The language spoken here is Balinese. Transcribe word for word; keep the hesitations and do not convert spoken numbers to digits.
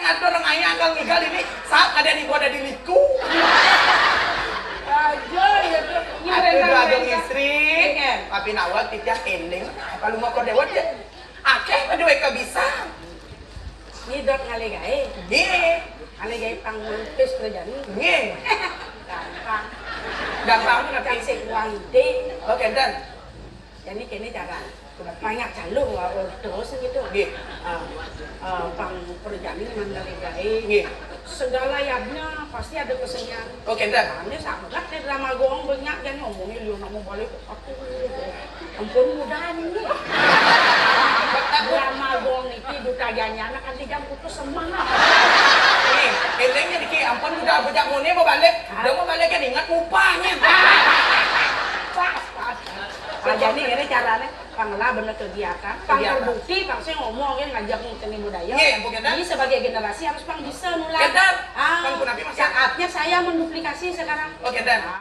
Ada orang ayah kalau ngigal ini, saat ada di gua ada di liku. Aja ya tuh. Ini Ada rentang dua ada rentang. istri, Iya. Tapi nawal titiang ending. Kalau mau kau dewat ya, akeh pada weka bisa. Ini dot ngale gae. Nggih, Ngale gae pang mampis kerjaan ini. nggih. Gampang. Gampang Kan tapi. sik uang ide. Oke, dan. Jadi kene cara banyak jalur lah, ordos gitu. Nggih. Ah, ah, pang kerjaan ini mangale gae. Nggih. Segala yadnya pasti ada kesenian. Oke, dan. Ini sangat deh drama gong banyak yang ngomongnya lu nak mau balik aku. Ampun mudah ini. Drama gong itu duta janya anak nanti jam putus semangat. Nih, endingnya dikit, ampun udah bujak muni mau balik. Udah mau balik kan ingat upahnya. Pas, pas. Nah, jadi ini caranya pang lah bener kegiatan, pang Kegiatan. Terbukti, pang saya ngomong ya ngajak seni budaya. Iya, yang punya dan- Ini sebagai generasi harus pang bisa mulai. Kedar, Ah, pang kunapi masih- saatnya saya menduplikasi sekarang. Oke, dan.